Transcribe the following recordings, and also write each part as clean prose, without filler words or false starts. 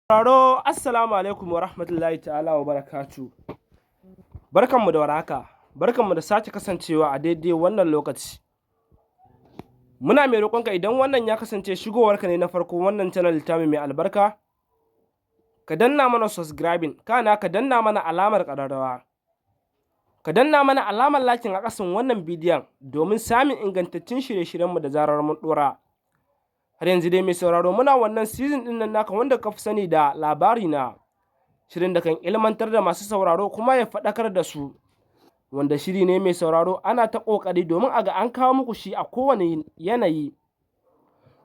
Sauraro, assalamu alaikum wa rahmatullahi ta'ala wa barakatu. Barkanmu da warhaka, barkanmu da sake kasancewa a daidai wannan lokaci. Muna mai roƙonka, idan wannan ya kasance shigowarka ne na farko wannan channel tamu mai albarka, ka danna mana subscribing, kana ka danna mana alamar ƙararrawa. Ka danna mana alamar liking a ƙasan wannan bidiyon domin samun ingantattun shirye-shiryenmu da zarar mun ɗora. Har yanzu dai, mai sauraro, muna wannan season ɗin nan naka wanda ka fi sani da Labari Na. Shirin da kan ilmantar da masu sauraro kuma ya faɗakar da su. Wanda shiri ne, mai sauraro, ana ta ƙoƙari domin a ga an kawo muku shi a kowane yanayi.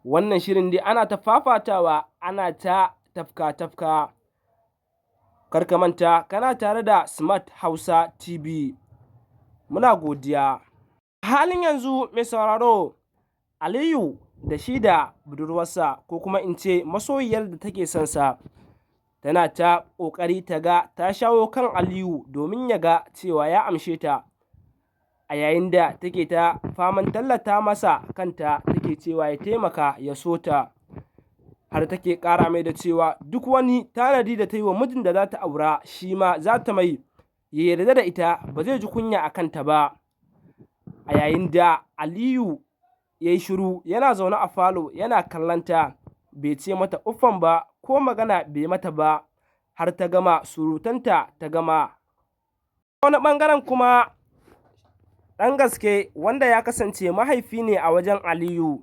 Wannan shirin dai ana ta fafatawa, ana ta tafka-tafka. Kar ka manta, kana tare da Smart Hausa TV. Muna godiya. Halin yanzu, mai sauraro, Aliyu da shi da budurwarsa, ko kuma in ce masoyiyar da take son sa, tana ta ƙoƙari ta ga ta shawo kan Aliyu domin ya ga cewa ya amshe ta, a yayin da take ta faman tallata masa kanta, take cewa ya taimaka ya so ta, har take ƙara mai da cewa duk wani tanadi da ta yi wa mijin da za ta aura, shi ma za ta mai, ya yarda da ita, ba zai ji kunya a kanta ba. A yayin da Aliyu ya yi shiru, yana zaune a falo yana kallonta, bai ce mata uffan ba, ko magana bai mata ba, har ta gama surutanta ta gama. Wani ɓangaren kuma, ɗan gaske, wanda ya kasance mahaifi ne a wajen Aliyu,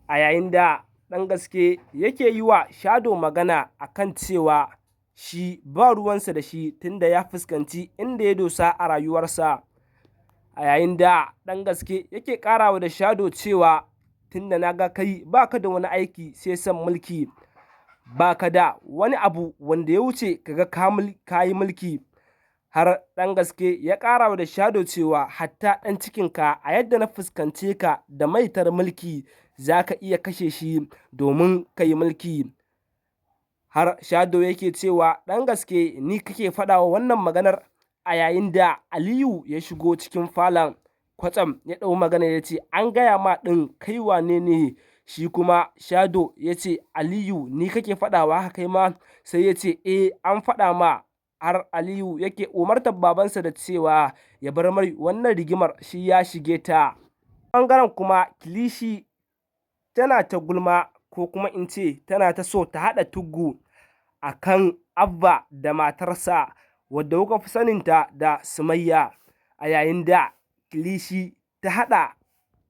a yayin da ɗan gaske yake yi wa Shado magana a kan cewa shi ba ruwansa da shi, tunda ya fuskanci inda ya dosa a rayuwarsa. A yayin da ɗan gaske yake ƙarawa da Shado cewa, tunda na ga kai ba ka da wani aiki sai son mulki, ba ka da wani abu wanda ya wuce ka ga ka yi mulki. Har ɗan gaske ya ƙarawa da Shado cewa hatta ɗan cikinka, a yadda na fuskance ka da maitar mulki, za ka iya kashe shi domin ka yi mulki. Har Shado yake cewa, ɗan gaske, ni kake faɗawa wannan maganar? A yayin da Aliyu ya shigo cikin falon kwatsam, ya ɗau magana ya ce, an gaya ma ɗin kai wane ne? Shi kuma Shado ya ce, Aliyu, ni kake faɗawa haka kai ma? Sai ya ce, eh, an faɗa ma. Har Aliyu yake umartar babansa da cewa ya bar mai wannan rigimar, shi ya shige ta. Ɓangaren kuma Kilishi tana ta gulma, ko kuma in ce tana ta so ta haɗa tuggu a kan Abba da matarsa wadda kuka fi saninta da Sumayya. A yayin da Kilishi ta haɗa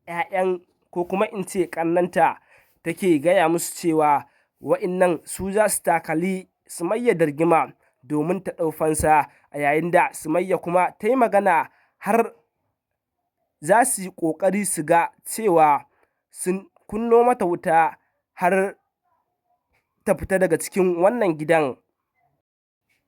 'ya'yan, ko kuma in ce ƙannenta, take gaya musu cewa wa'innan su za su takali Sumayya da rigima domin ta ɗau fansa. A yayin da Sumayya kuma ta yi magana, har za su yi ƙoƙari su ga cewa sun kunno mata wuta har ta fita daga cikin wannan gidan.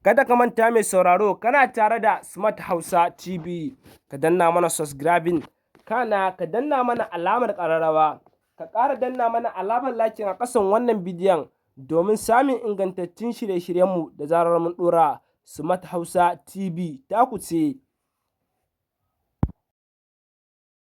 Kada ka manta, mai sauraro, kana tare da Smart Hausa TV. Ka danna mana subscribing, kana ka danna mana alamar ƙararrawa, ka ƙara danna mana alamar liking a ƙasan wannan bidiyon domin samun ingantattun shirye-shiryenmu da zarar mun ɗora. Smart Hausa TV taku ce.